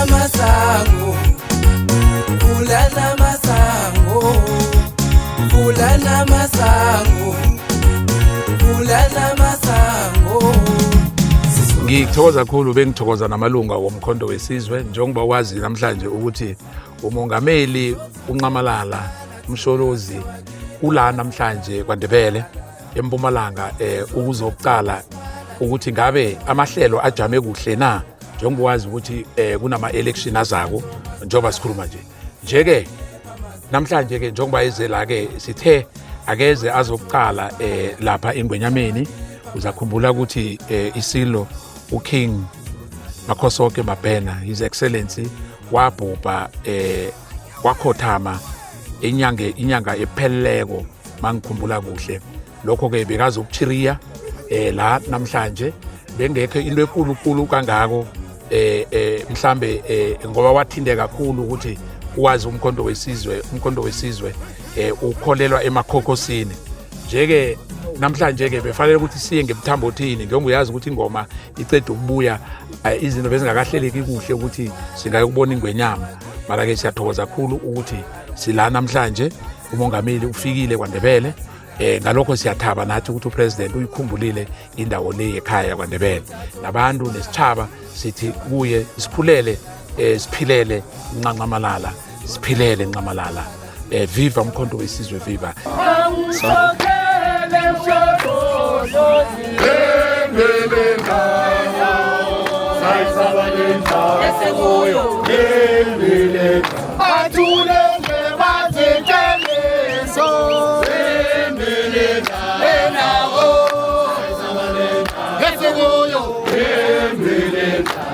Vulana masango, vulana masango, vulana masango, vulana masango. Ngithokoza kakhulu, bengithokoza namalunga woMkhonto weSizwe, njengoba wazi namhlanje ukuthi uMongameli uNxamalala uMsholozi ula namhlanje kwaNdebele eMpumalanga ukuzokucala ukuthi ngabe amahlelo ajame kuhle na, njengoba wazi ukuthi kunama election azako njengoba sikhuluma nje. Nje-ke namhlanje ke, njengoba eze la ke, sithe akeze azokuqala lapha eNgwenyameni. Uzakhumbula ukuthi isilo uKing Makhosoke Mabhena, His Excellency, wabhubha, wakhothama inyanga epheleleko mangikhumbula kuhle. Lokho ke bekazokuchiriya la namhlanje, bengekho into enkulu kulu kangako, mhlambe ngoba wathinde kakhulu ukuthi wazi uMkhonto weSizwe. UMkhonto weSizwe ukholelwa emakhokhosini. Nje-ke namhlanje ke befanele ukuthi siye ngemthambothini, njengoba uyazi ukuthi ingoma iceda ukubuya, izinto bezingakahleleki kuhle ukuthi singayokubona ingwenyama. Mara-ke siyathokoza kakhulu ukuthi sila namhlanje, umongameli ufikile kwaNdebele. Ngalokho siyathaba nathi ukuthi upresident uyikhumbulile indawo le yekhaya kwaNdebele, nabantu nesitshaba sithi kuye siphulele, siphilele Nxamalala, siphilele Nxamalala. Viva uMkhonto weSizwe, viva! Awusokhele msholozi, esekuyo Bathule nje baziqiniso enawo esikuyo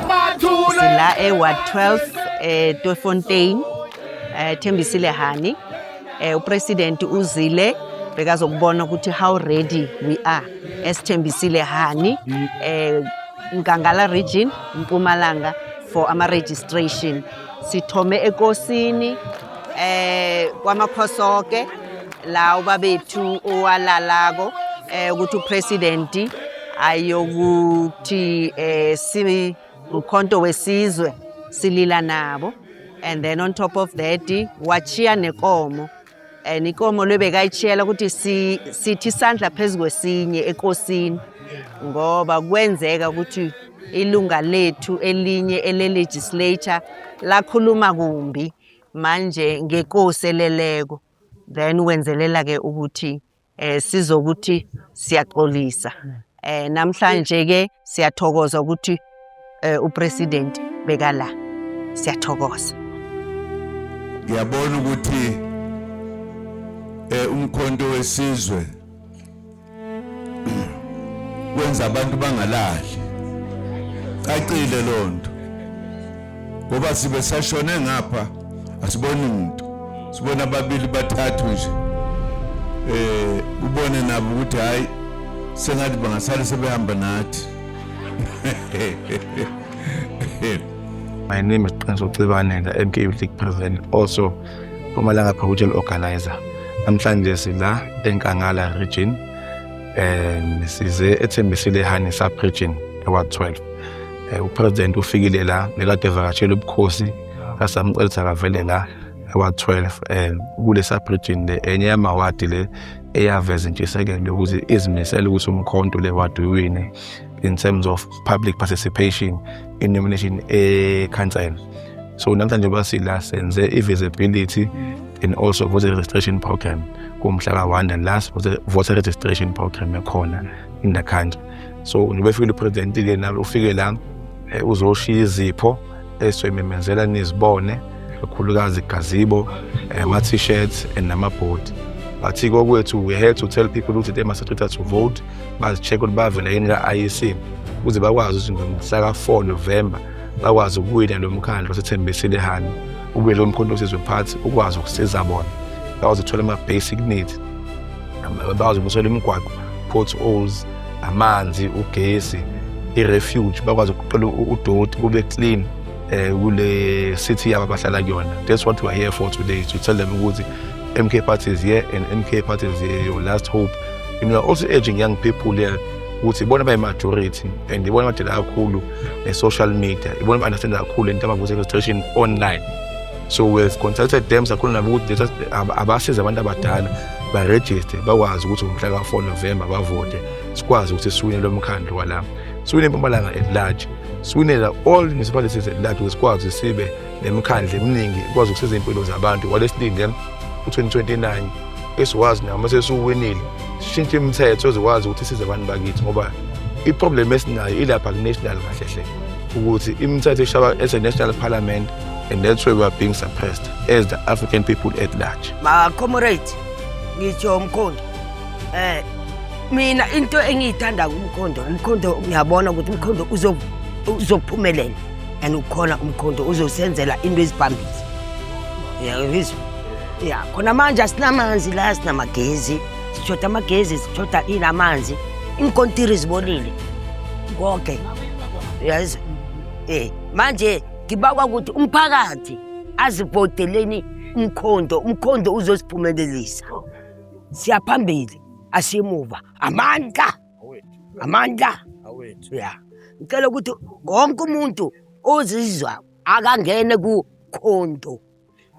bathule. Sila e-Ward 12 eTweefontein, Thembisile Hani. Upresident uzile bekazokubona ukuthi how ready we are esithembisile Hani, Nkangala region, Mpumalanga, for ama registration. Sithome ekosini kwaMakhosoke la ubabethu owalalako, ukuthi upresident ayokuthi si Mkhonto weSizwe silila nabo. And then on top of that wachiya nekomo, and ikomo le bekayitshiyela ukuthi sithi isandla phezu kwesinye ekosini, ngoba kwenzeka ukuthi ilunga lethu elinye ele-legislature lakhuluma kumbi manje ngekosi eleleko. Then wenzelela ke ukuthi sizokuthi siyaxolisa. Namhlanje ke siyathokoza ukuthi upresident bekala, siyathokoza. Ngiyabona ukuthi uMkhonto weSizwe kwenza abantu bangalali. Cacile lonto, ngoba sibe sashone ngapha, asiboni umuntu, sibona ababili bathathu nje, ubone nabo ukuthi hayi, sengathi bangasale sebehamba nathi. My name is Qiniso Cibane, the MK Youth League President, also Mpumalanga Provincial Organizer. Namhlanje sila eNkangala region and size eThembisile Hani sub region eWard 12. Upresident ufikile la, bekade evakashela ubukhosi, sasamcela ukuthi akavele la eWard 12 kule sub region le, enye yamawadi le eyaveza intshisekelo yokuthi izimisele ukuthi umkhonto le ward uwine in terms of public participation in nomination e-council. So namhlanje basila senze i-visibility and also voter registration program kumhla ka-1 and last voter registration program ekhona in the country. So njengoba efikile upresident-ke nalo ufike la, uzoshiya izipho esizoyimemezela nizibone, kakhulukazi igazebo, ama-t-shirts and namabhodi. But kokwethu we had to tell people ukuthi they must register to vote, bazi-check ukuthi bavela yini ka-IEC, ukuze bakwazi ukuthi ngomhla ka-4 November bakwazi ukuwina lo mkhandlu waseThembisile Hani, ube lo Mkhonto weSizwe Party ukwazi ukusiza bona bakwazi ukuthola ama-basic needs, bakwazi ukuthola imigwaqo, potholes, amanzi, ugesi, i-refuge, bakwazi ukuqela udoti kube clean kule city yabo abahlala kuyona. That's what we are here for today, to tell them ukuthi MK Party is here and MK Party is here, your last hope. And we are also urging young people here. Ukuthi ibona abayi-majority and ibona abadela kakhulu ne-social media, ibona aba-understanda kakhulu into ama-voter registration online. So we've consulted them, sakhuluma nabo ukuthi abasize abantu abadala barejiste, bakwazi ukuthi ngomhla ka-4 November bavote, sikwazi ukuthi siwine lo mkhandlu wala, siwine impumalanga at large, siwinela all municipalities at large, ukuthi sikwazi ukuthi sibe nemikhandlu eminingi ikwazi ukusiza iy'mpilo zabantu. Wale silinde u-2029 esikwazi noma sesiwinile sishintshe imithetho ezokwazi ukuthi isize abantu bakithi, ngoba i-problem esinayo ilapha ku-national kahle hle, ukuthi imithetho eshaba as a national parliament, and that's where we are being suppressed as the African people at large. Ma-comrade, ngitsho umkhondo, mina into engiyithanda kumkhondo, umkhondo ngiyabona ukuthi umkhondo uzophumelela and ukhona umkhondo uzosenzela into eziphambili, uyangizwa? Ya, khona manje asinamanzi la, sinamagezi, sishoda amagezi, sishoda ini, amanzi, iinkontiri zibolile konke, uyayizwa? Manje ngibakwa ukuthi umphakathi azivoteleni umkhondo, umkhondo uzosiphumelelisa, siyaphambili, asimuva, amandla, amandla. Ya, ngicela ukuthi wonke umuntu ozizwa akangene kukhonto.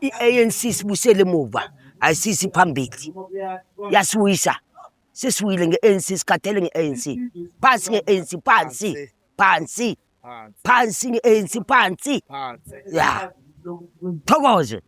I-ANC sibusele emuva, ayisisi phambili, yasiwisa, sesiwile nge-ANC, sikhathele nge-ANC. Phansi nge-ANC, phansi, phansi, phansi nge-ANC, phansi. Ya, thokoze.